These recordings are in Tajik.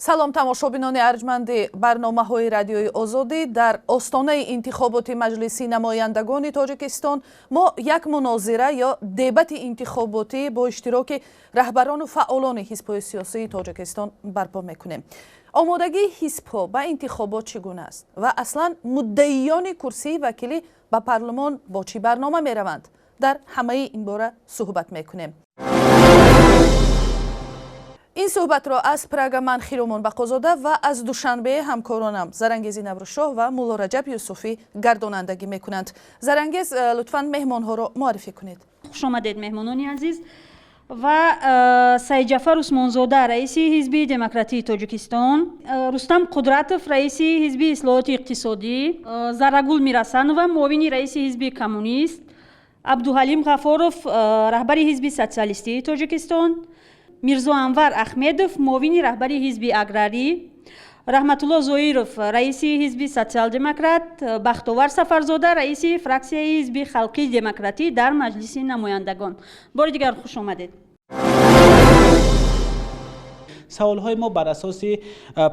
Салом, тамошобинони арҷманди барномаҳои Радиои Озодӣ. Дар остонаи интихоботи Маҷлиси намояндагони Тоҷикистон мо як мунозира ё дебати интихоботӣ бо иштироки раҳбарону фаъолони ҳизбҳои сиёсии Тоҷикистон барпо мекунем. Омодагии ҳизбҳо ба интихобот чӣ гуна аст ва аслан муддаиёни курсии вакилӣ ба парлумон бо чӣ барнома мераванд? Дар ҳамаи ин бора суҳбат мекунем. Ин суҳбатро аз Прага ман, Хиромон Бақозода, ва аз Душанбе ҳамкоронам Зарангези Наврӯзшоҳ ва Муллораҷаб Юсуфӣ гардонандагӣ мекунанд. Зарангез, лутфан меҳмонҳоро муаррифӣ кунед. Хуш омадед, меҳмонони азиз. Ва Саидҷафар Усмонзода, раиси Ҳизби демократии Тоҷикистон, Рустам Қудратов, раиси Ҳизби ислоҳоти иқтисодӣ, Заррагул Мирасанова, муовини раиси Ҳизби коммунист, Абдуҳалим Ғафоров, раҳбари Ҳизби социалистии Тоҷикистон, Мирзо Анвар Ахмедов, муовини раҳбари Ҳизби аграрӣ, Раҳматулло Зоиров, раиси Ҳизби социал-демократ, Бахтовар Сафарзода, раиси фраксияи Ҳизби халқии демократӣ дар Маҷлиси намояндагон. Бори дигар хуш омадед. Саволҳои мо бар асоси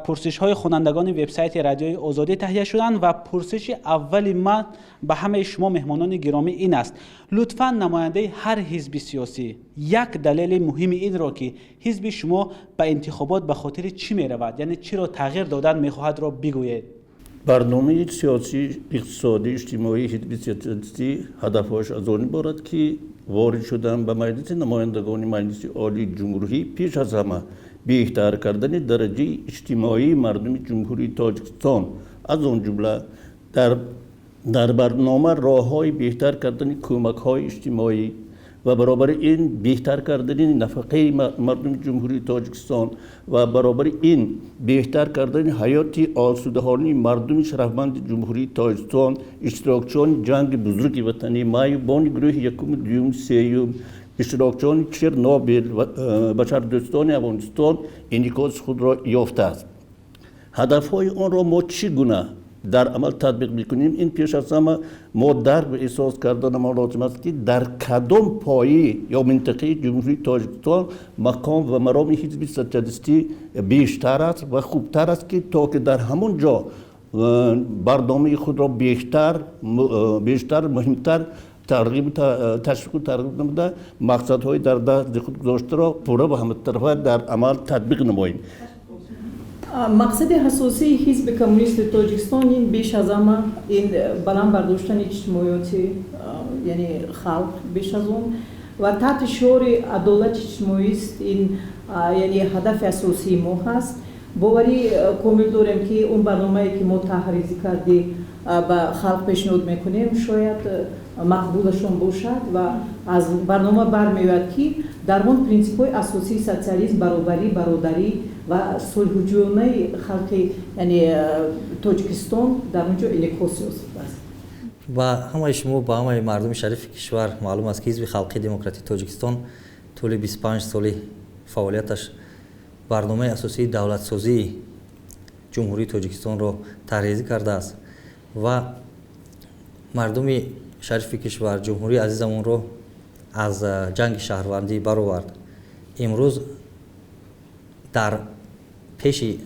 пурсишҳои хонандагони вебсайти Радиои Озодӣ таҳия шуданд ва пурсиши аввали ман ба ҳамаи шумо, меҳмонони гиромӣ, ин аст: лутфан намояндаи ҳар ҳизби сиёсӣ як далели муҳими инро, ки ҳизби шумо ба интихобот ба хотири чӣ меравад, яъне чиро тағйир додан мехоҳадро бигӯед. Барномаи сиёсӣ, иқтисодӣ, иҷтимоии Ҳизби социалистӣ ҳадафҳояш аз он иборат, ки ворид шудан ба Маҷлиси намояндагони Маҷлиси Олии Ҷумҳурӣ пеш аз ҳама беҳтар кардани дараҷаи иҷтимоии мардуми Ҷумҳурии Тоҷикистон, аз он ҷумла дар барнома роҳҳои беҳтар кардани кӯмакҳои иҷтимоӣ ва баробари ин беҳтар кардани нафақаи мардуми Ҷумҳурии Тоҷикистон ва баробари ин беҳтар кардани ҳаёти осудаҳолии мардуми шарафманди Ҷумҳурии Тоҷикистон, иштирокчиёни Ҷанги Бузурги Ватанӣ, маъюбони гурӯҳи якуму дуюм, сеюм, иштирокчиёни Чернобил ва башардӯстони Афғонистон инъикоси худро ёфтааст. Ҳадафҳои онро мо чӣ гуна дар амал татбиқ мекунем? Ин пеш аз ҳама мо дарк ва эҳсос карданамон лозим аст, ки дар кадом поӣ ё минтақаи Ҷумҳурии Тоҷикистон мақом ва мароми Ҳизби социалистӣ бештар аст ва хубтар аст, ки то ки дар ҳамон ҷо барномаи худро бештар, муҳимтар тарғиб, ташвиқу тарғиб намуда, мақсадҳои дар дасти худ гузоштаро пурра ва ҳаматарафа дар амал татбиқ намоем. Мақсади асосии Ҳизби коммунисти Тоҷикистон ин беш аз ҳама ин баланд бардоштани иҷтимоиёти, яъне халқ, беш аз он ва таҳти шиори адолати иҷтимоист. Ин яъне ҳадафи асосии мо ҳаст. Боварӣ комил дорем, ки он барномае, ки мо таҳризӣ кардем, ба халқ пешниҳод мекунем, шояд мақбулашон бошад. Ва аз барнома бармеояд, ки дар он принсипҳои асосии социализм, баробарӣ, бародарӣ ва сулҳуҷӯёнаи халқи, яъне Тоҷикистон, дар он ҷо инъикос ёфтааст. Ба ҳамаи шумо, ба ҳамаи мардуми шарифи кишвар маълум аст, ки Ҳизби халқии демократии Тоҷикистон тӯли 25 соли фаъолияташ барномаи асосии давлатсозии Ҷумҳурии Тоҷикистонро таҳризӣ кардааст ва мардуми шарифи кишвар, ҷумҳурии азизамонро аз ҷанги шаҳрвандӣ баровард. Имрӯз дар пеши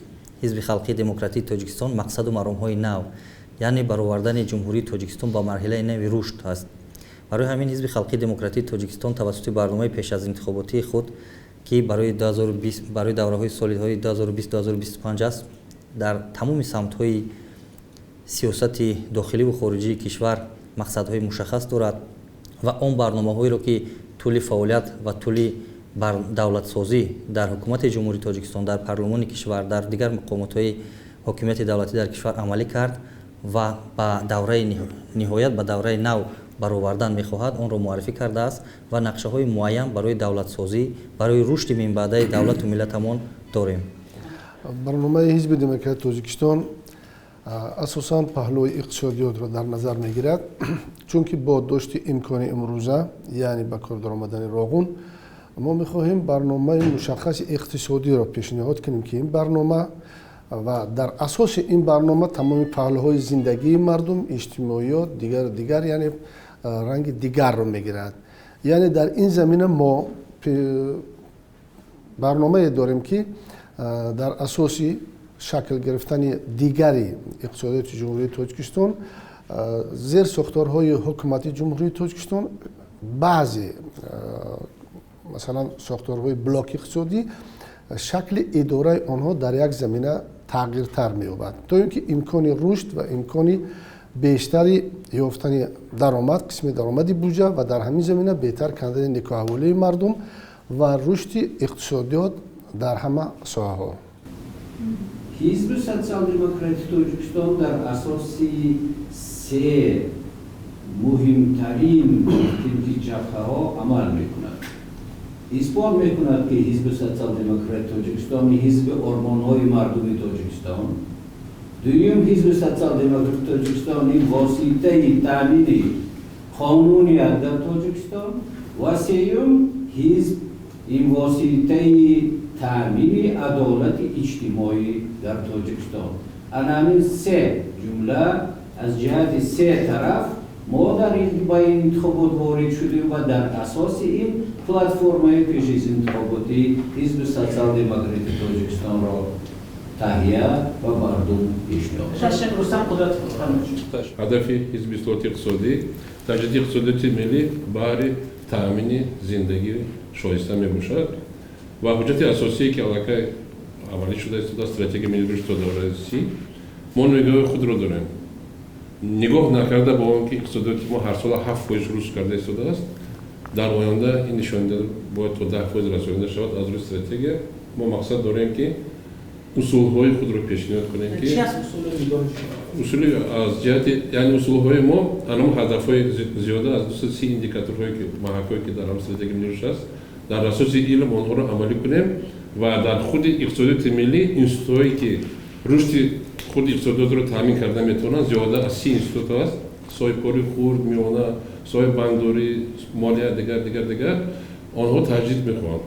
Ҳизби халқии демократии Тоҷикистон мақсаду маромҳои нав, яъне баровардани Ҷумҳурии Тоҷикистон ба марҳилаи нави рушд аст. Барои ҳамин Ҳизби халқии демократии Тоҷикистон тавассути барномаи пеш аз интихоботии худ, ки барои 2020, барои давраҳои солҳои 2020-2025 аст, дар тамоми самтҳои сиёсати дохиливу хориҷии кишвар мақсадҳои мушаххас дорад ва он барномаҳоеро, ки тӯли фаъолият ва тӯли давлатсозӣ дар ҳукумати Ҷумҳурии Тоҷикистон, дар парлумони кишвар, дар дигар мақомотҳои ҳокимияти давлатӣ дар кишвар амалӣ кард ва ба давраи ниҳоят, ба давраи нав баровардан мехоҳад, онро муаррифӣ кардааст ва нақшаҳои муайян барои давлатсозӣ, барои рушди минбаъдаи давлату миллатамон дорем. Барномаи Ҳизби демократии Тоҷикистон асосан паҳлӯи иқтисодиётро дар назар мегирад, чунки бо дошти имкони имрӯза, яъне ба кор даромадани Роғун, мо мехоҳем барномаи мушаххаси иқтисодиро пешниҳод кунем, ки ин барнома ва дар асоси ин барнома тамоми паҳлӯҳои зиндагии мардум, иҷтимоиёт, дигар дигар, яъне ранги дигарро мегирад. Яъне дар ин замина мо барномае дорем, ки Дар асоси шакл гирифтани дигари иқтисодиёти Ҷумҳурии Тоҷикистон, зерсохторҳои ҳукумати Ҷумҳурии Тоҷикистон, баъзе масалан сохторҳои блоки иқтисодӣ, шакли идораи онҳо дар як замина тағйиртар меёбад, то ин ки имкони рушд ва имкони бештари ёфтани даромад, қисми даромади буҷа ва дар ҳамин замина беҳтар кардани некӯаҳволии мардум ва рушди иқтисодиёт дар ҳама соҳаҳо. Ҳизби Социал-демократии Тоҷикистон дар асоси се муҳимтарин ҷабҳаҳо амал мекунад. Исбот мекунад, ки Ҳизби Социал-демократии Тоҷикистон ҳизби ормонҳои мардуми Тоҷикистон. Дуюм, Ҳизби Социал-демократии Тоҷикистон воситаи таъмини қонуният дар Тоҷикистон ва сеюм, ҳизб ин воситаи таъмини адолати иҷтимоӣ дар Тоҷикистон. Ана ҳамин се ҷумла аз ҷиҳати се тараф мо дар ба ин интихобот ворид шудем ва дар асоси ин платформаи пешизинтихоботӣ Ҳизби Социал-демократии Тоҷикистонро таҳия ва мардум пешниҳод. Ҳадафи Ҳизби ислоҳоти иқтисодӣ таҷдиди иқтисодиёти миллӣ баҳри таъмини зиндагии шоиста мебошад ва ҳуҷҷати асосие, ки аллакай амалӣ шуда истодааст, стратегияи миллии рушд то давраи 30, мо нигоҳи худро дорем. Нигоҳ накарда ба он ки иқтисодиёти мо ҳарсола 7% рушд карда истодааст, дар оянда ин нишондиҳанда бояд то 10% расонида шавад. Аз рӯи стратегия мо мақсад дорем, ки усулҳои худро пешниҳод кунем, ки усули аз ҷиҳати, яъне усулҳои мо анам ҳадафҳои зиёда аз 230 индикаторҳое, ки маҳакҳое, ки дар ҳам стратегияи миллии рушд аст, дар асоси илм онҳоро амалӣ кунем ва дар худи иқтисодиёти миллӣ институтҳое, ки рушди худи иқтисодиётро таъмин карда метавонанд, зиёда аз 30 институт аст: соҳибкори хурд, миёна, соҳиби бонкдорӣ, молия, дигар, дигар, дигар. Онҳо таҷдид мехоҳанд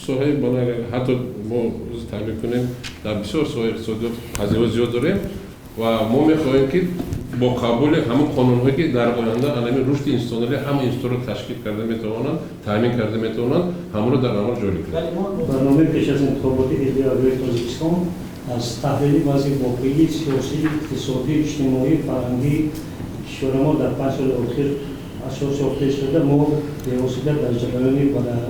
соҳаи, ҳатто мо таъмин кунем. Дар бисёр соҳаи иқтисодиёт қазияҳо зиёд дорем ва мо мехоҳем, ки бо қабули ҳамон қонунҳое, ки дар оянда анами рушди институционалӣ ҳама институтро ташкил карда метавонанд, таъмин карда метавонанд, ҳамонро дар амал ҷорӣ кунем. Барномаи пеш аз интихоботи Ҳизби Обрӯи Тоҷикистон аз таҳлили вазъи воқеии сиёсӣ, иқтисодӣ, иҷтимоӣ, фарҳангии кишвари мо дар 5 соли охир асос ёфта истода, мо бевосита дар ҷараёни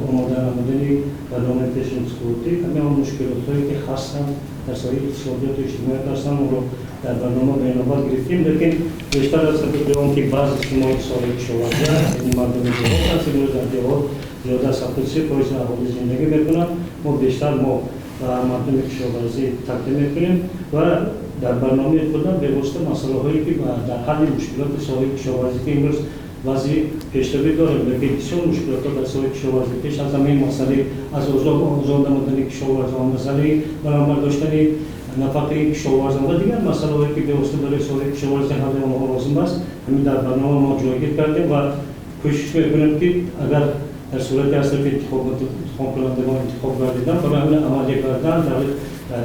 омода намудани барномаи пешинтихоботӣ ҳамаи он мушкилотҳое, ки ҳастанд дар соҳаи иқтисодиёту иҷтимоият ҳастанд, онро дар барнома ба инобат гирифтем. Лекин бештар аз сабаби он ки баъзи мо соҳаи кишоварзӣ аст, яъне мардуми деҳот аст, имрӯз дар деҳот зиёда аз 73% аҳолӣ зиндагӣ мекунанд, мо бештар мо ба мардуми кишоварзӣ тақдим мекунем ва дар барномаи худам бевосита масъалаҳое, ки дар ҳалли мушкилоти соҳаи кишоварзӣ, ки имрӯз вазъи пешравӣ дорем, лекин бисёр мушкилотҳо дар соҳаи кишоварзӣ, пеш аз ҳамаи масъалаи аз озод намудани кишоварзон, масъалаи баланд бардоштани нафақаи кишоварзон ва дигар масъалаҳое, ки бевосита барои соҳаи кишоварзӣ ҳалли онҳо лозим аст, ҳамин дар барнома мо ҷойгир кардем ва кӯшиш мекунем, ки агар дар сурати аз тарафи интихобкунандагон интихоб гардидан, барои ҳамин амалӣ кардан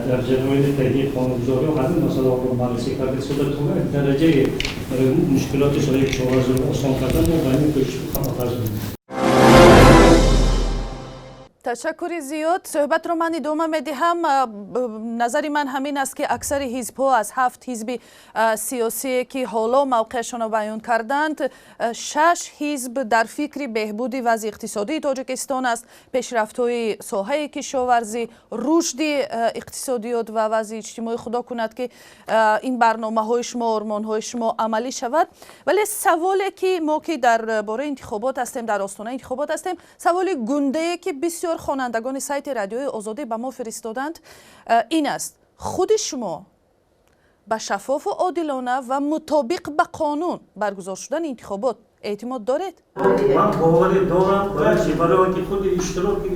дар ҷараёни таҳияи қонунгузорӣ ҳамин масъалаҳоро баррасӣ карда истода, то дараҷаи барои мушкилоти соҳаи кишоварзиро осон кардан мо ба ҳамин кӯшиш фарз медиҳем. Ташаккури зиёд. Суҳбатро ман идома медиҳам. Назари ман ҳамин аст, ки аксари ҳизбҳо, аз ҳафт ҳизби сиёсие, ки ҳоло мавқеашонро баён карданд, шаш ҳизб дар фикри беҳбуди вазъи иқтисодии Тоҷикистон аст, пешрафтҳои соҳаи кишоварзӣ, рушди иқтисодиёт ва вазъи иҷтимоӣ. Худо кунад, ки ин барномаҳои шумо, ормонҳои шумо амалӣ шавад. Вале саволе, ки мо, ки дар бораи интихобот ҳастем, дар остонаи интихобот ҳастем, саволи гундае, ки бисёр хонандагони сайти Радиои Озодӣ ба мо фиристоданд, ин аст: худи шумо ба шаффофу одилона ва мутобиқ ба қонун баргузор шудани интихобот эътимод доред? Ман боварӣ дорам. Барои чи? Барои он ки худи иштироки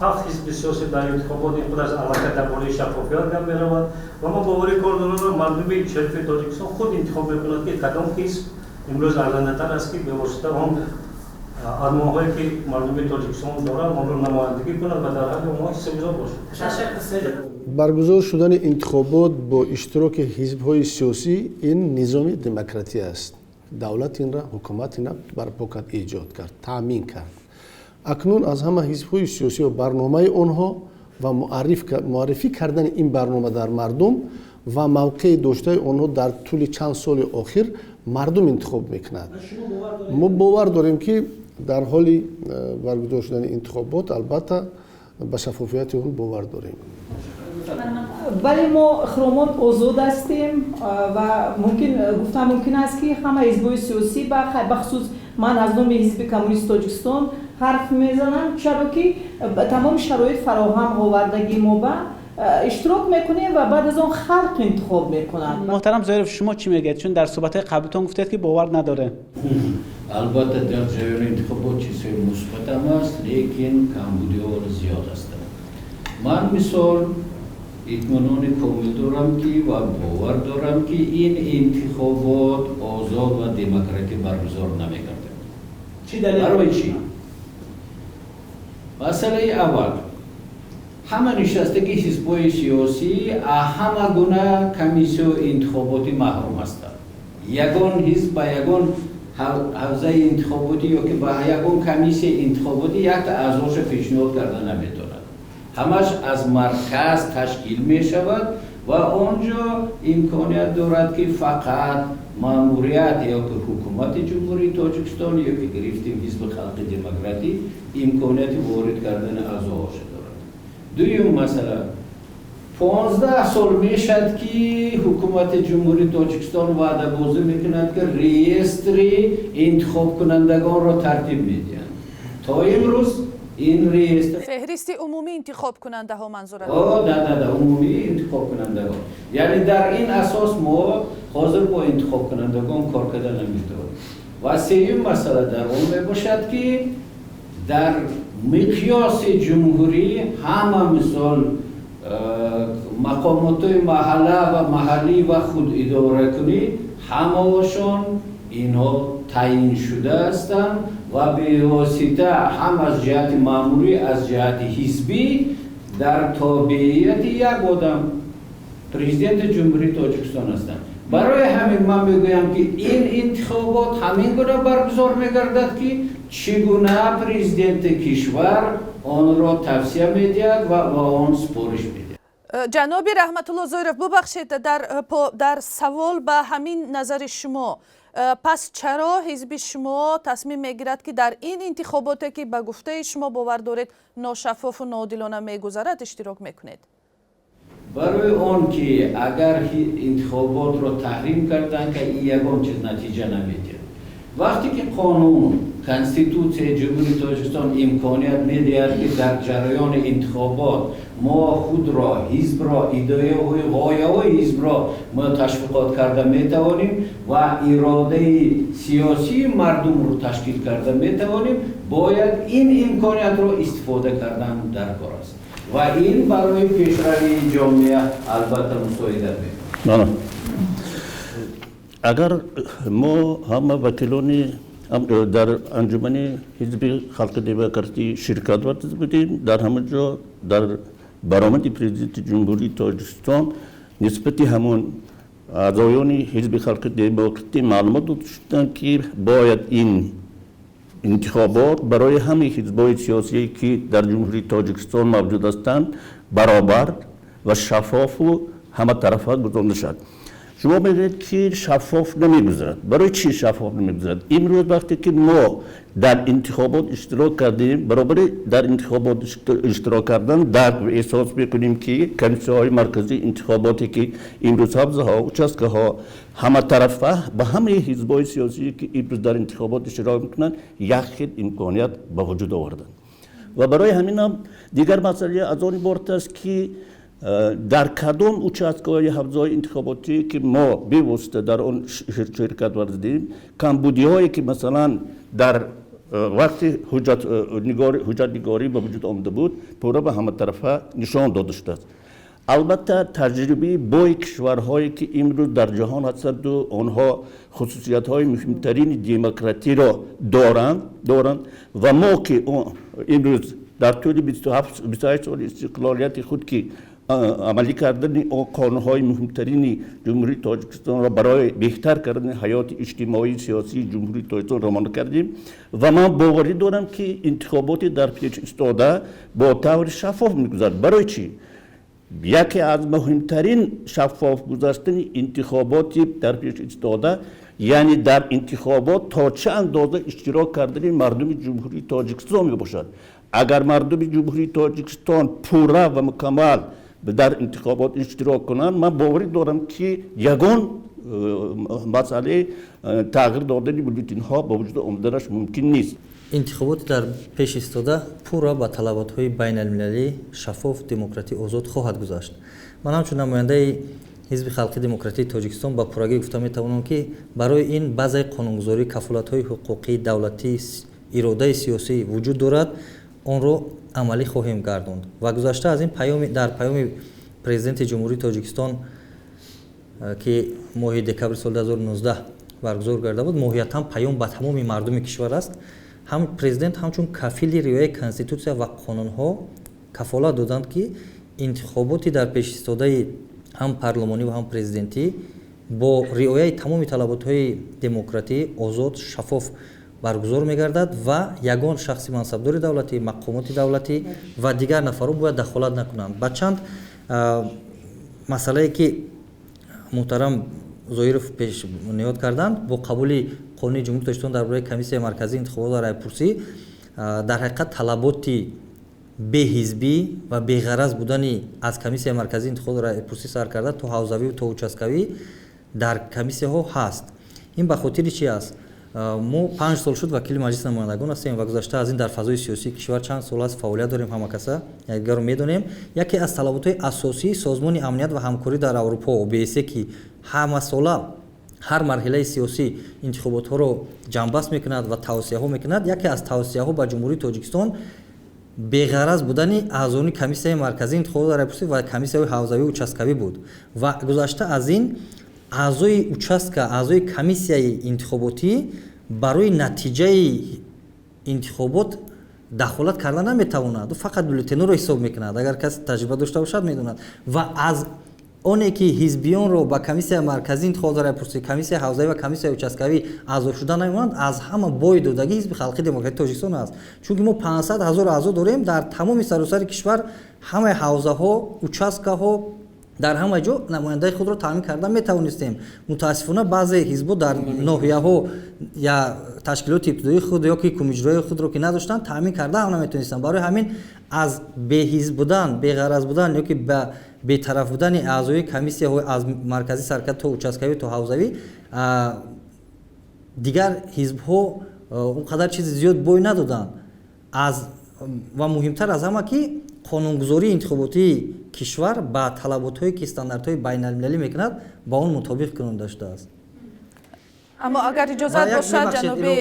ҳафт ҳизби сиёсӣ дар интихобот худ аз аллакай дар бораи шаффофият гап меравад ва ман боварӣ кор дорам, мардуми шарифи Тоҷикистон худ интихоб мекунад, ки кадом ҳизб имрӯз арзандатар аст, ки бевосита он армонҳое, ки мардуми Тоҷикистон доранд, онро намояндагӣ кунад ва дар ҳалли онҳо ҳиссагузор бошад. Баргузор шудани интихобот бо иштироки ҳизбҳои сиёсӣ ин низоми демократия аст. Давлат инра, ҳукумат инра барпо кард, эҷод кард, таъмин кард. Акнун аз ҳама ҳизбҳои сиёсӣ ва барномаи онҳо Ва муаррифӣ кардани ин барнома дар мардум ва мавқеи доштаи онҳо дар тӯли чанд соли охир мардум интихоб мекунад. Мо бовар дорем, ки дар ҳоли баргузор шудани интихобот, албатта, ба шаффофияти он бовар дорем. Вале мо хиромон озод ҳастем ва мумкин гуфтан мумкин аст, ки ҳама ҳизбҳои сиёсӣ, бахусус ман аз номи Ҳизби Коммунисти Тоҷикистон ҳарф мезанам, чаро ки тамоми шароит фароҳам овардагӣ, мо ба иштирок мекунем ва баъд аз он халқ интихоб мекунад. Муҳтарам Зоиров, шумо чӣ мегӯед? Чун дар суҳбатҳои қаблитон гуфтед, ки бовар надорем. Албатта, дар ҷараёни интихобот чизҳои мусбатам аст, лекин камбудиҳо зиёд ҳастанд. Ман мисол итминони комил дорам ки ва бовар дорам, ки ин интихобот озод ва демократӣ баргузор намегардад. Чӣ далел? Барои чӣ? Масъалаи аввал, ҳама нишастагии ҳизбҳои сиёсӣ ҳама гуна комиссияи интихоботӣ маҳрум ҳастанд. Ягон ҳизб ба ягон ҳавзаи интихоботӣ ё ки ба ягон комиссияи интихоботӣ якта аъзоша пешниҳод карда наметавонад. Ҳамаш аз марказ ташкил мешавад ва он ҷо имконият дорад, ки фақат маъмурият ё ки ҳукумати Ҷумҳурии Тоҷикистон ё ки гирифтем Ҳизби Халқи Демократӣ имконияти ворид кардани аъзоҳоша дорад. Дуюм масъала, 15 сол мешавад, ки ҳукумати Ҷумҳурии Тоҷикистон ваъдабозӣ мекунад, ки реестри интихобкунандагонро тартиб медиҳанд. То имрӯз ин реестр Феҳристи умумии интихобкунандаҳо манзур? Да, умумии интихобкунандагон. Яъне дар ин асос мо ҳозир бо интихобкунандагон кор карда наметавонем. Ва сеюм масъала дар он мебошад, ки дар миқёси ҷумҳурӣ ҳама мисол мақомотҳои маҳалла ва маҳаллӣ ва худидоракунӣ ҳамаошон инҳо таъин шуда ҳастанд ва бевосита ҳам аз ҷиҳати маъмурӣ, аз ҷиҳати ҳизбӣ дар тобеияти як одам, Президенти Ҷумҳурии Тоҷикистон ҳастанд. Барои ҳамин ман мегӯям, ки ин интихобот ҳамин гуна баргузор мегардад, ки чӣ гуна президенти кишвар онро тавсия медиҳад ва ба он супориш медиҳад. Ҷаноби Раҳматулло Зоиров, бубахшед, дар савол ба ҳамин назари шумо, пас чаро ҳизби шумо тасмим мегирад, ки дар ин интихоботе, ки ба гуфтаи шумо бовар доред, ношаффофу ноодилона мегузарад, иштирок мекунед? Барои он ки агар интихоботро таҳрим карданд, ки ин ягон чиз натиҷа намедиҳад. Вақте ки қонун, Конститутсияи Ҷумҳурии Тоҷикистон имконият медиҳад, ки дар ҷараёни интихобот мо худро, ҳизбро, идеяҳои, ғояҳои ҳизбро мо ташвиқот карда метавонем ва иродаи сиёсии мардумро ташкил карда метавонем, бояд ин имкониятро истифода кардан дар кор аст ва ин барои пешравии ҷомеа албатта мусоидат мекунад. Агар мо ҳама вакилони дар анҷумани Ҳизби Халқи Демократӣ ширкат варзида будем, дар ҳамон ҷо дар баромади Президенти Ҷумҳурии Тоҷикистон нисбати ҳамон аъзоёни Ҳизби Халқи Демократӣ маълумот дода шуданд, ки бояд ин интихобот барои ҳамаи ҳизбҳои сиёсие, ки дар Ҷумҳурии Тоҷикистон мавҷуд ҳастанд, баробар ва шаффофу ҳаматарафа гузаронда шавад. Шумо мегӯед, ки шаффоф намегузарад. Барои чӣ шаффоф намегузарад? Имрӯз вақте ки мо дар интихобот иштирок кардем, баробари дар интихобот иштирок кардан дарк эҳсос мекунем, ки комиссияҳои марказии интихоботе, ки имрӯз ҳавзаҳо, участкаҳо ҳаматарафа ба ҳамаи ҳизбҳои сиёсие, ки имрӯз дар интихобот иштирок мекунанд, як хел имконият ба вуҷуд оварданд. Ва барои ҳаминам дигар масъала аз он иборат аст, ки дар кадом участкаҳои ҳавзаҳои интихоботӣ, ки мо бевосита дар он ширкат варзидем, камбудиҳое, ки масалан дар вақти ҳуҷҷатнигорӣ ба вуҷуд омада буд, пурра ба ҳаматарафа нишон дода шудааст. Албатта, таҷрибаи бои кишварҳое, ки имрӯз дар ҷаҳон ҳастанду онҳо хусусиятҳои муҳимтарини демократиро доранд ва мо, ки имрӯз дар тӯли 28 соли истиқлолияти худ, ки Амалӣ кардани қонунҳои муҳимтарини Ҷумҳурии Тоҷикистонро барои беҳтар кардани ҳаёти иҷтимоии сиёсии Ҷумҳурии Тоҷикистон равона кардем ва ман боварӣ дорам, ки интихоботи дар пеш истода бо таври шаффоф мегузарад. Барои чӣ? Яке аз муҳимтарин шаффоф гузаштани интихоботи дар пеш истода, яъне дар интихобот то чӣ андоза иштирок кардани мардуми Ҷумҳурии Тоҷикистон мебошад. Агар мардуми Ҷумҳурии Тоҷикистон пурра ва мукаммал дар интихобот иштирок кунанд, ман боварӣ дорам, ки ягон масъалаи тағйир додани бюллетенҳо ба вуҷуд омаданаш мумкин нест. Интихоботи дар пеш истода пурра ба талаботҳои байналмилалӣ, шаффоф, демократӣ, озод хоҳад гузашт. Ман ҳамчун намояндаи Ҳизби халқи демократии Тоҷикистон ба пуррагӣ гуфта метавонам, ки барои ин баъзаи қонунгузорӣ, кафолатҳои ҳуқуқӣ, давлатӣ, иродаи сиёсӣ вуҷуд дорад, онро амалӣ хоҳем гардонд. Ва гузашта аз ин, дар паёми Президенти Ҷумҳурии Тоҷикистон, ки моҳи декабри соли 2019 баргузор карда буд, моҳиятан паём ба тамоми мардуми кишвар аст. Ҳам президент ҳамчун кафили риояи конститутсия ва қонунҳо кафолат доданд, ки интихоботи дар пешистодаи ҳам парлумонӣ ва ҳам президентӣ бо риояи тамоми талаботҳои демократӣ, озод, шаффоф баргузор мегардад ва ягон шахси мансабдори давлатӣ, мақомоти давлатӣ ва дигар нафарон бояд дахолат накунанд. Ба чанд масъалае, ки муҳтарам Зоиров пешниҳод карданд, бо қабули Қонуни Ҷумҳурии Тоҷикистон дар бораи Комиссияи марказии интихобот ва райпурсӣ, дар ҳақиқат талаботи беҳизбӣ ва беғараз будани аз Комиссияи марказии интихобот ва райпурсӣ сар карда то ҳавзавию то участкавӣ дар комиссияҳо ҳаст. Ин ба хотири чи аст? Мо 5 сол шуд вакили Маҷлиси намояндагон ҳастем ва гузашта аз ин дар фазои сиёсии кишвар чанд сол аст фаъолият дорем, ҳама каса якдигарро медонем. Яке аз талаботҳои асосии Созмони амният ва ҳамкорӣ дар Аврупо, ОБСЕ, ки ҳамасола ҳар марҳилаи сиёсӣ интихоботҳоро ҷамъбаст мекунад ва тавсияҳо мекунад, яке аз тавсияҳо ба Ҷумҳурии Тоҷикистон беғараз будани аъзони Комиссияи марказии интихобот ва райпурсӣ ва комиссияҳои ҳавзавию участкавӣ буд. Ва гузашта аз ин, аъзои участка, аъзои комиссияи интихоботӣ барои натиҷаи интихобот дахолат карда наметавонад, фақат бюллетенҳоро ҳисоб мекунад. Агар касе таҷриба дошта бошад, медонад. Ва аз оне ки ҳизбиёнро ба Комиссияи марказии интихобот ва райпурсӣ, комиссияи ҳавзавӣ ва комиссияи участкавӣ аъзо шуда намемонанд, аз ҳама бой додагӣ Ҳизби халқи демократии Тоҷикистон аст, чунки мо 500 000 аъзо дорем дар тамоми саросари кишвар, ҳамаи ҳавзаҳо, участкаҳо, дар ҳама ҷо намояндаи худро таъмин карда метавонистем. Мутаассифона, баъзе ҳизбо дар ноҳияҳо я ташкилоти ибтидоии худ ё ки кумиҷроии худро ки надоштанд, таъмин карда ҳам наметавонистанд. Барои ҳамин аз беҳизб будан, беғараз будан ё ки ба бетараф будани аъзои комиссияҳои аз марказӣ сар карда то участкавӣ, то ҳавзавӣ дигар ҳизбҳо он қадар чизи зиёд бой надоданд. Аз ва муҳимтар аз ҳама, ки қонунгузории интихоботии кишвар ба талаботҳое, ки стандартҳои байналмилалӣ мекунад, ба он мутобиқ кунонда шудааст. Аммо агар иҷозат бошад, ҷаноби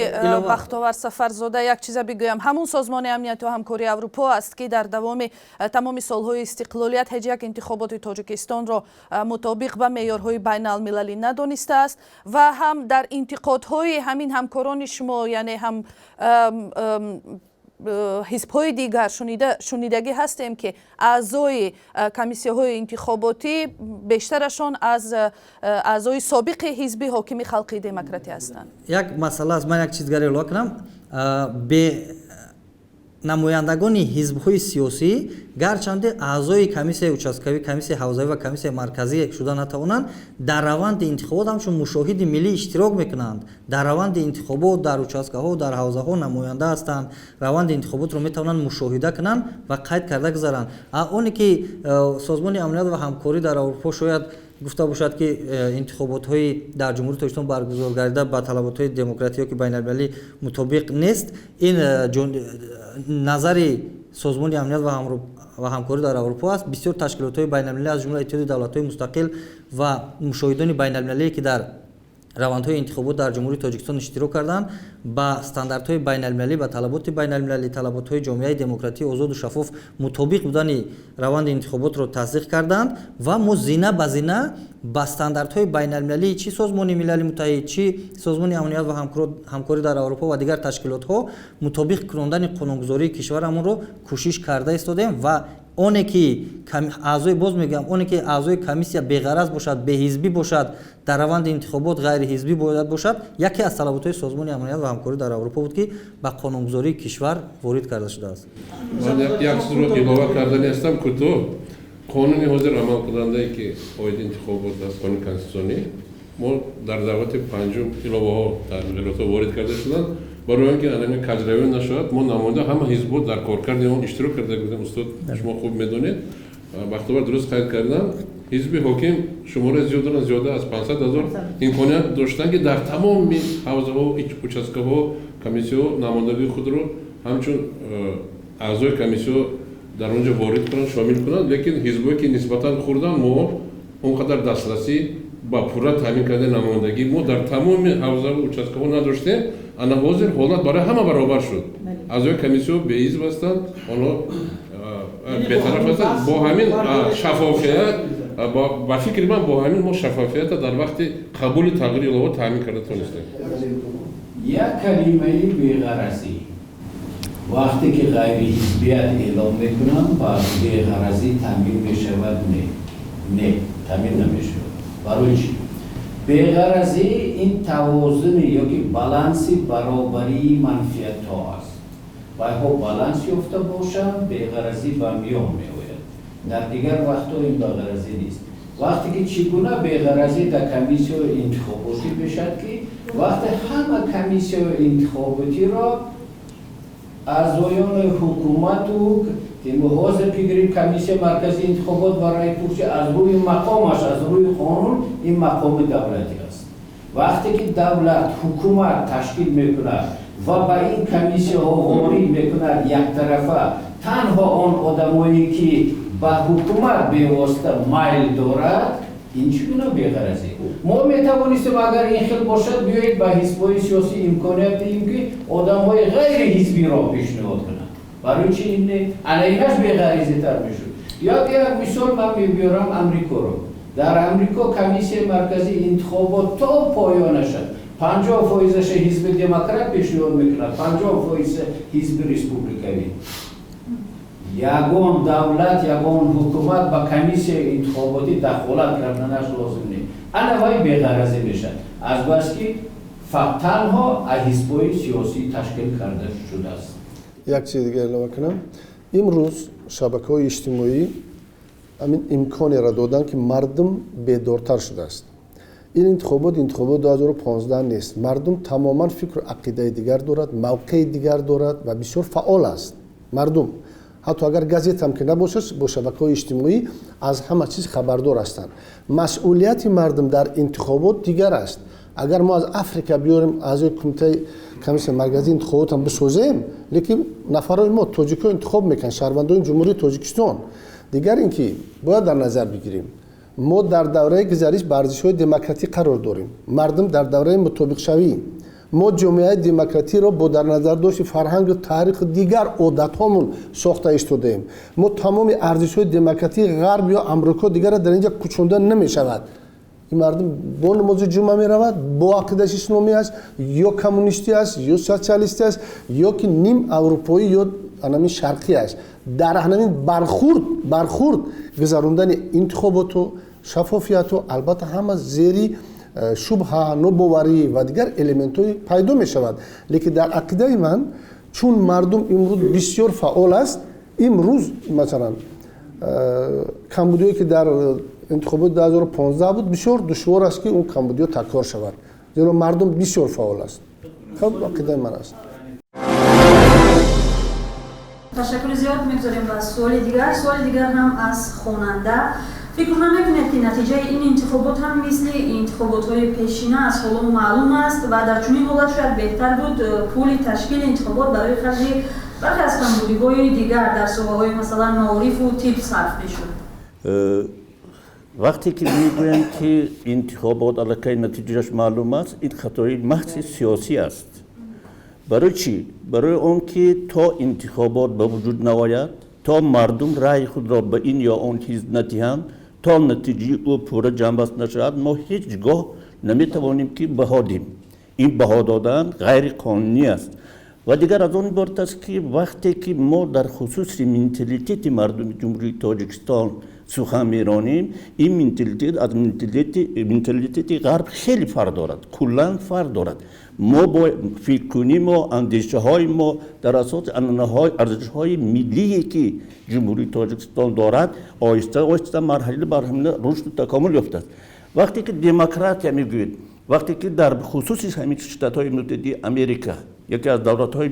Бахтовар Сафарзода, як чиза бигӯям. Ҳамун Созмони амнияту ҳамкории Аврупо аст, ки дар давоми тамоми солҳои истиқлолият ҳеҷ як интихоботи Тоҷикистонро мутобиқ ба меъёрҳои байналмилалӣ надонистааст ва ҳам дар интиқодҳои ҳамин ҳамкорони шумо, яъне ҳам ҳизбҳои дигар, шунидагӣ ҳастем, ки аъзои комиссияҳои интихоботӣ бештарашон аз аъзои собиқи ҳизби ҳокими Халқии Демократӣ ҳастанд. Як масъала аст, ман як чиз дигаре илова кунам. Бе намояндагони ҳизбҳои сиёсӣ, гарчанде аъзои комиссияи участкавӣ, комиссияи ҳавзавӣ ва комиссияи марказӣ шуда натавонанд, дар раванди интихобот ҳамчун мушоҳиди миллӣ иштирок мекунанд. Дар раванди интихобот дар участкаҳо, дар ҳавзаҳо намоянда ҳастанд, раванди интихоботро метавонанд мушоҳида кунанд ва қайд карда гузаранд. Оне ки Созмони амният ва ҳамкорӣ дар Аврупо шояд гуфта бошад, ки интихоботҳои дар Ҷумҳурии Тоҷикистон баргузор гардида ба талаботҳои демократӣ ё ки байналмилалӣ мутобиқ нест, ин назари Созмони амният ва ҳамкорӣ дар Аврупо аст. Бисёр ташкилотҳои байналмилалӣ, аз ҷумла Иттиҳоди давлатҳои мустақил ва мушоҳидони байналмилалие, ки дар равандҳои интихобот дар Ҷумҳурии Тоҷикистон иштирок карданд, ба стандартҳои байналмилалӣ, ба талаботи байналмилалӣ, талаботҳои ҷомеаи демократии озоду шаффоф мутобиқ будани раванди интихоботро тасдиқ карданд. Ва мо зина ба зина ба стандартҳои байналмилалии чӣ Созмони Милали Муттаҳид, чӣ Созмони амният ва ҳамкорӣ дар Аврупо ва дигар ташкилотҳо мутобиқ кунондани қонунгузории кишварамонро кӯшиш карда истодем ва Оне ки аъзои, боз мегӯям, оне ки аъзои комиссия беғараз бошад, беҳизбӣ бошад, дар раванди интихобот ғайриҳизбӣ бояд бошад, яке аз талаботҳои Созмони амният ва ҳамкорӣ дар Аврупо буд, ки ба қонунгузории кишвар ворид карда шудааст. Ман як чизро илова кардани ҳастам кӯтоҳ. Қонуни ҳозир амалкунандае, ки оиди интихобот аст, қонуни конститутсионӣ, мо дар даъвати панҷум иловаҳо, тағйиротҳо ворид карда шуданд, барои он ки анами каҷравӣ нашавад. Мо намоянда ҳама ҳизбҳо дар коркарди он иштирок карда будем. Устод, шумо хуб медонед, Бахтовар дуруст қайд кардам, ҳизби ҳоким шумораи зиёд доранд, зиёда аз 500 ҳазор, имконият доштанд, ки дар тамоми ҳавзаҳо, участкаҳо, комиссияҳо намояндагии худро ҳамчун аъзои комиссияҳо дар он ҷо ворид кунанд, шомил кунанд. Лекин ҳизбҳое ки нисбатан хурданд, мо он қадар дастрасӣ ба пурра таъмин кардани намояндагӣ мо дар тамоми ҳавзаву участкаҳо надоштем. Ана ҳозир ҳолат барои ҳама баробар шуд. Аъзои комиссияҳо беҳизб ҳастанд, онҳо бетараф ҳастанд. Бо ҳамин шаффофият, ба фикри ман, бо ҳамин мо шаффофията дар вақти қабули тағйири илова таъмин карда тонистем. Як калимаи беғаразӣ. Вақте ки ғайриҳизбият эълом мекунам, пас беғаразӣ таъмин мешавад? Не, не, таъмин намешавад. Барои чӣ? Беғаразӣ ин тавозуни ёки баланси баробарии манфиатҳо аст. Вайҳо баланс ёфта бошанд, беғаразӣ ба миён меояд. Дар дигар вақтҳо ин беғаразӣ нест. Вақте ки чӣ гуна беғаразӣ дар комиссияи интихоботӣ мешавад, ки вақте ҳама комиссияи интихоботиро аъзоёни ҳукумату ҳозир ки гирим, комиссияи марказии интихобот ва раъйпурсӣ аз рӯи мақомаш, аз рӯи қонун ин мақоми давлатӣ аст. Вақте ки давлат, ҳукумат ташкил мекунад ва ба ин комиссияҳо ворид мекунад яктарафа танҳо он одамое, ки ба ҳукумат бевосита майл дорад, ин чӣ гуна беғаразӣ? Мо метавонистем, агар ин хел бошад, биёед ба ҳизбҳои сиёсӣ имконият диҳем, ки одамҳои ғайри ҳизбиро пешниҳод кунанд. Барои чи ин не? Ана инаш беғарезитар мешуд. Як мисол ман мебиёрам, Амрикоро. Дар Амрико комиссияи марказии интихобот то поёнаша 50 фоизаша ҳизби демократ пешниҳод мекунад, 50 фоиза ҳизби республикавӣ. Ягон давлат, ягон ҳукумат ба комиссияи интихоботӣ дахолат карданаш лозим не. Ана вай беғаразӣ мешавад, азбаски танҳо аз ҳизбҳои сиёсӣ ташкил карда шудааст. Як чизи дигар илова кунам. Имрӯз шабакаҳои иҷтимоӣ ҳамин имконеро доданд, ки мардум бедортар шудааст. Ин интихобот интихобот 2015 нест. Мардум тамоман фикру ақидаи дигар дорад, мавқеи дигар дорад ва бисёр фаъол аст мардум. Ҳатто агар газетам ки набошад, бо шабакаҳои иҷтимоӣ аз ҳама чиз хабардор ҳастанд. Масъулияти мардум дар интихобот дигар аст. Агар мо аз Африка биёрем аъзои кумитаи комиссияи марказии интихоботам бисозем, лекин нафарои мо, тоҷикҳо, интихоб мекунанд, шаҳрвандони Ҷумҳурии Тоҷикистон. Дигар ин ки бояд дар назар бигирем, мо дар давраи гузариш ба арзишҳои демократӣ қарор дорем. Мардум дар давраи мутобиқшавӣ. Мо ҷомеаи демократиро бо дар назардошти фарҳангу таъриху дигар одатҳомон сохта истодаем. Мо тамоми арзишҳои демократии Ғарб ё Амрико дигарро дар инҷа кӯчонда намешавад. Ин мардум бо намози ҷумъа меравад, бо ақидааш исломӣ аст ё коммунистӣ аст ё социалистӣ аст ё ки ним аврупоӣ ё анамин шарқӣ аст. Дар ҳамин бархурд гузарондани интихоботу шаффофияту албатта ҳама зери шубҳа, нобоварӣ ва дигар элементҳои пайдо мешавад. Лекин дар ақидаи ман, чун мардум имрӯз бисёр фаъол аст, имрӯз масалан камбудиҳое ки дар интихоботи 2015 буд, бисёр душвор аст, ки он камбудиҳо такрор шавад, зеро мардум бисёр фаъол аст. Хуб, ақидаи ман аст. Ташаккури зиёд. Мегузорем ба суоли дигар. Суоли дигар ҳам аз хонанда: фикр намекунед, ки натиҷаи ин интихобот ҳам мисли интихоботҳои пешина аз ҳоло маълум аст ва дар чунин ҳолат шояд беҳтар буд пули ташкили интихобот барои харҷи бархе аз камбудиҳои дигар дар соҳаҳои, масалан, маорифу тиб сарф мешуд? Вақте ки мегӯянд, ки интихобот аллакай натиҷааш маълум аст, ин хатои маҳзи сиёсӣ аст. Барои чӣ? Барои он ки то интихобот ба вуҷуд наояд, то мардум раъи худро ба ин ё он ҳизб надиҳанд, то натиҷаи ӯ пурра ҷамъбаст нашавад, мо ҳеҷ гоҳ наметавонем, ки баҳо диҳем. Ин баҳо додан ғайриқонунӣ аст. Ва дигар аз он иборат аст, ки вақте ки мо дар хусуси менталитети мардуми Ҷумҳурии Тоҷикистон сухан меронем, ин менталитет аз менталитети ғарб хеле фарқ дорад, куллан фарқ дорад. Мо бо фикркунӣ, мо андешаҳои мо дар асоси анъанаҳои арзишҳои миллие, ки Ҷумҳурии Тоҷикистон дорад, оҳиста оҳиста марҳила ба марҳила рушду такомул ёфтааст. Вақте ки демократия мегӯед, вақте ки дар хусуси ҳамин Штатҳои Муттаҳидаи Америка, яке аз давлатҳои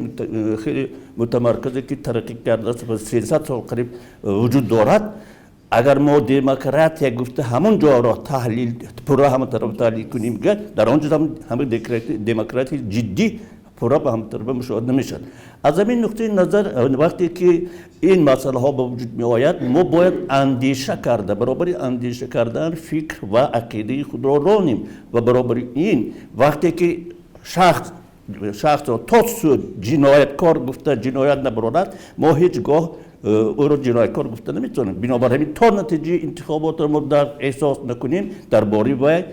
хеле мутамарказе, ки тараққӣ кардааст ва 300 сол қариб вуҷуд дорад, агар мо демократия гуфта ҳамон ҷоро таҳлил пурра ҳама тараф таҳлил кунем, дар он ҷо ҳама демократияи ҷиддӣ пурра ба ҳама тарафа мушоҳида намешавад. Аз ҳамин нуқтаи назар, вақте ки ин масъалаҳо ба вуҷуд меояд, мо бояд андеша карда, баробари андеша кардан фикр ва ақидаи худро ронем ва баробари ин вақте ки шахсро то суд ҷинояткор гуфта ҷиноят набарорад, мо ҳеҷ гоҳ ӯро ҷинояткор гуфта наметавонем. Бинобар ҳамин то натиҷаи интихоботро мо дар эҳсос накунем, дар бораи вай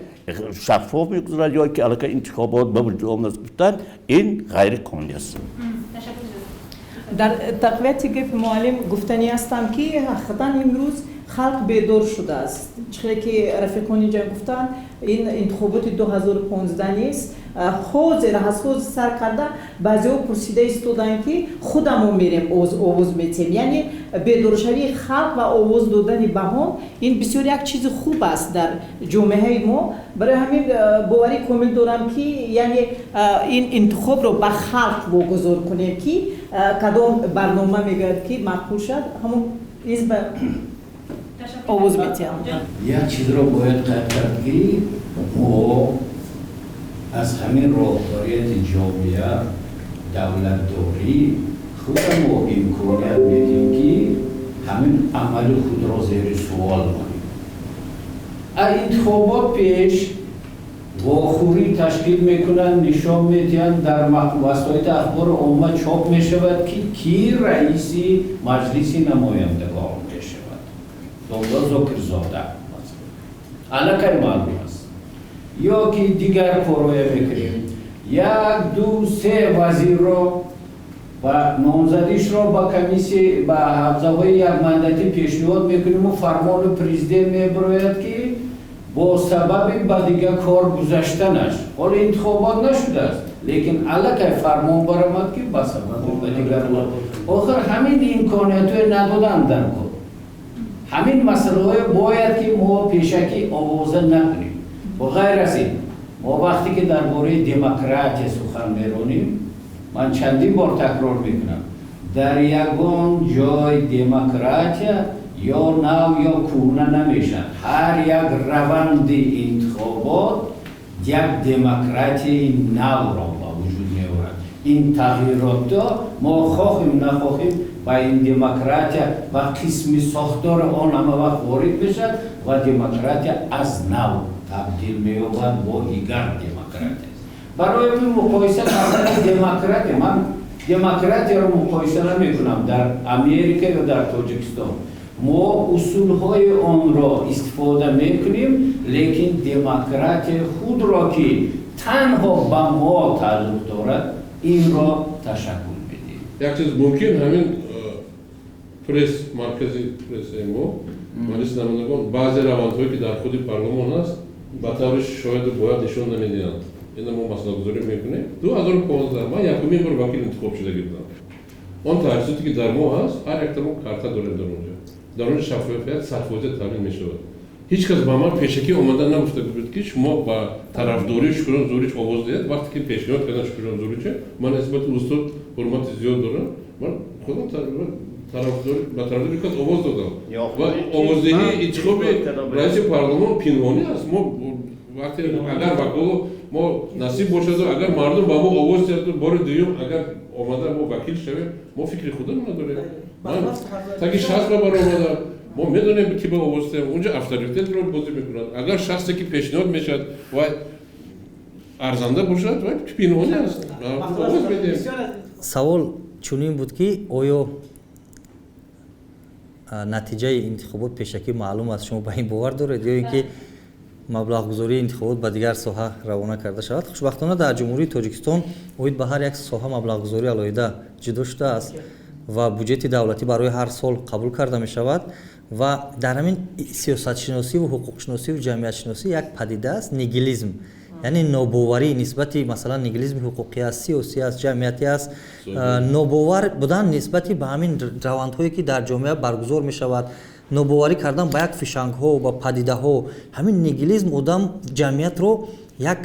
шаффоф мегузарад ё ки аллакай интихобот ба вуҷуд омадааст гуфтан, ин ғайриқонунӣ аст. Дар тақвияти гапи муаллим гуфтанӣ ҳастам, ки ҳақиқатан имрӯз халқ бедор шудааст. Чихеле ки рафиқон инҷа гуфтанд, ин интихоботи 2015 нест. Ҳозир аз ҳозир сар карда баъзеҳо пурсида истоданд, ки худамо мерем овоз метиҳем. Яъне бедоршавии халқ ва овоз додани баҳон ин бисёр як чизи хуб аст дар ҷомеаи мо. Барои ҳамин боварӣ комил дорам, ки яъне ин интихобро ба халқ вогузор кунем, ки кадом барнома мегӯяд, ки маъқул шавад, ҳамон ҳизб овоз метиҳам. Як чизро бояд қайд кард, ки мо аз ҳамин роҳбарияти ҷомеа, давлатдорӣ худамо имконият медиҳем, ки ҳамин амали худро зери суол монем. Интихобот пеш вохӯрӣ ташкил мекунанд, нишон медиҳанд, дар васоити ахбори омма чоп мешавад, ки кӣ раиси Маҷлиси намояндагон мешавад. Домла Зокирзода аллакай маълум аст. Ё ки дигар корҳое мекунем, як, ду, се вазирро ва номзадишро ба комиссия, ба ҳавзаҳои якмандатӣ пешниҳод мекунему фармони президент мебирояд, ки бо сабаби ба дигар кор гузаштанаш, ҳоло интихобот нашудааст, лекин аллакай фармон баромад, ки ба сабаби ба дигар. Охир ҳамин имкониятҳое надоданд дар кор. Ҳамин масъалаҳое бояд, ки мо пешакӣ овоза накунем. Бо ғайр аз ин, мо вақте ки дар бораи демократия сухан меронем, ман чандин бор такрор мекунам, дар ягон ҷой демократия ё нав ё кӯҳна намешавад. Ҳар як раванди интихобот як демократияи навро ба вуҷуд меорад. Ин тағйиротҳо мо хоҳем нахоҳем ба ин демократия ва қисми сохтори он ҳама вақт ворид мешавад ва демократия аз нав табдил меёбад бо дигар демократия. Барои ин муқоиса кардани демократия, ман демократияро муқоиса намекунам дар Америка ё дар Тоҷикистон. Мо усулҳои онро истифода мекунем, лекин демократияи худро, ки танҳо ба мо тааллуқ дорад, инро ташаккул медиҳем. Як чиз, мумкин ҳамин пресс маркази прессаи мо, Маҷлиси намояндагон, баъзе равандҳое, ки дар худи парлумон аст, ба таври шояду бояд нишон намедиҳанд. Ина мо масъалагузорӣ мекунем. 2015 ман якумин бор вакил интихоб шудагӣ будам. Он таҷҳизоте, ки дар мо ҳаст, ҳар якта мо карта дорем. Дар онҷо шаффофият 100% таъмин мешавад. Ҳеҷ кас ба ман пешакӣ омада нагуфта буд, ки шумо ба тарафдории Шукурҷон Зуҳурич овоз диҳед. Вақте ки пешниҳод кардан Шукурҷон Зуҳурича, ман нисбати устод ҳурмати зиёд дорам, ман худам ба тарафдори кас овоз додам. Ва овоздиҳии интихоби раиси парлумон пинҳонӣ аст. Мо вақте агар ваколу мо насиб бошаду агар мардум ба мо овоз диҳаду бори дуюм агар омада мо вакил шавем, мо фикри худамона дорем. Таги 60 ба баромадам, мо медонем, ки ба овоз диҳем. Унҷо авторитетро бозӣ мекунад. Агар шахсе, ки пешниҳод мешавад, вай арзанда бошад, вай пинҳонӣ аст, овоз медиҳем. Савол чунин буд, ки оё натиҷаи интихобот пешакӣ маълум аст, шумо ба ин бовар доред ё ин ки Маблағгузории интихобот ба дигар соҳа равона карда шавад. Хушбахтона, дар Ҷумҳурии Тоҷикистон оид ба ҳар як соҳа маблағгузорӣ алоҳида ҷудо шудааст ва буҷети давлатӣ барои ҳар сол қабул карда мешавад. Ва дар ҳамин сиёсатшиносиву ҳуқуқшиносиву ҷамъиятшиносӣ як падида аст, нигилизм, яъне нобоварӣ нисбати, масалан, нигилизми ҳуқуқӣ аст, сиёсӣ аст, ҷамъиятӣ аст, нобовар будан нисбати ба ҳамин равандҳое, ки дар ҷомеа баргузор мешавад, нобоварӣ кардан ба як фишангҳо, ба падидаҳо. Ҳамин нигилизм одам, ҷамъиятро як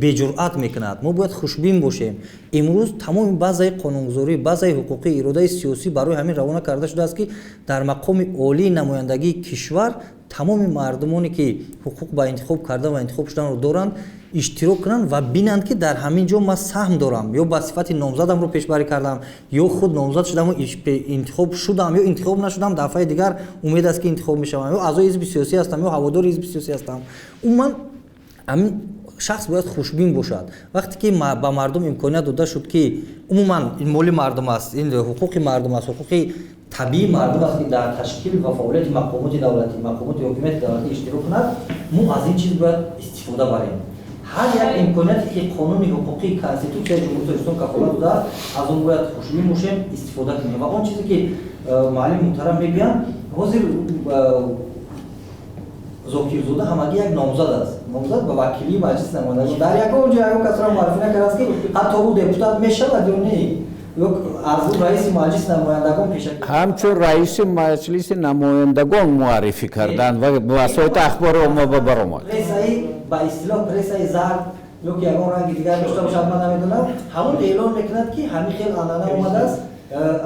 беҷуръат мекунад. Мо бояд хушбин бошем. Имрӯз тамоми базаи қонунгузорӣ, базаи ҳуқуқӣ, иродаи сиёсӣ барои ҳамин равона карда шудааст, ки дар мақоми олии намояндагии кишвар тамоми мардумоне, ки ҳуқуқ ба интихоб кардан ва интихоб шуданро доранд, иштирок кунанд ва бинанд, ки дар ҳамин ҷо ман саҳм дорам, ё ба сифати номзадамро пешбарӣ кардам, ё худ номзад шудаму интихоб шудам, ё интихоб нашудам, дафъаи дигар умед аст, ки интихоб мешавам, ё аъзои ҳизби сиёсӣ ҳастам, ё ҳаводори ҳизби сиёсӣ ҳастам. Умуман, ҳамин шахс бояд хушбин бошад. Вақте ки ба мардум имконият дода шуд, ки умуман ин моли мардум аст, ин ҳуқуқи мардум аст, ҳуқуқи табиии мардум аст, ки дар ташкил ва фаъолияти мақомоти давлатӣ, мақомоти ҳокимияти давлатӣ иштирок кунад, мо аз ин чиз бояд истифода барем. Ҳар як имконияте, ки қонуни ҳуқуқӣ, Конститутсияи Ҷумҳурии Тоҷикистон кафолат додааст, аз он бояд хушбин бошем, истифода кунем. Ва он чизе, ки муаллими муҳтарам мегӯянд, ҳозир Зокирзода ҳамагӣ як номзад аст, номзад ба вакилии Маҷлиси намояндагон. Дар ягон ҷо ягон касро муаррифӣ накардааст, ки ҳатто ӯ депутат мешавад ё не, ё аз ӯ раиси Маҷлиси намояндагон пешакӣ. Ҳамчун раиси Маҷлиси намояндагон муаррифӣ карданд ва васоити ахбори омма ба баромад. Прессаи, ба истилоҳ, прессаи зард ё ки ягон ранги дигар дошта бошад, ман намедонам, ҳамон эълон мекунад, ки ҳамин хел анъана омадааст,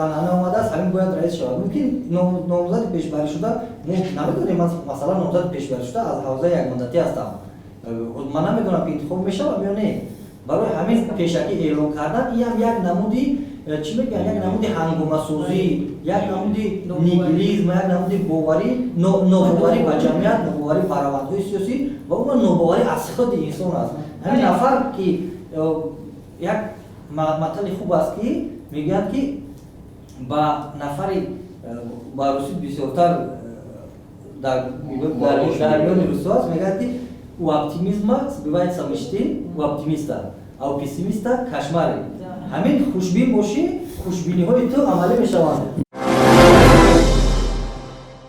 анъана омадааст, ҳамин бояд раис шавад. Мумкин номзади пешбарӣ шуда, мо намедонем. Масалан, номзади пешбарӣ шуда аз ҳавзаи якмандатӣ ҳастам, ман намедонам, ки интихоб мешавам ё не. Барои ҳамин пешакӣ эълон кардан иам як намуди, чӣ мегӯянд, як намуди ҳангомасозӣ, як намуди нигилизм, як намуди боварӣ, нобоварӣ ба ҷамъият, нобоварӣ ба равандҳои сиёсӣ ва умуман нобоварӣ аз худи инсон аст. Ҳамин нафар, ки як матали хуб аст, ки мегӯянд, ки ба нафари ба русӣ бисёртар дар миёни русҳо аст, мегӯяд, ки у оптимизма сбываются мечты, у оптимиста, а у пессимиста кошмары. Ҳамин хушбин бошӣ, хушбиниҳои ту амалӣ мешаванд.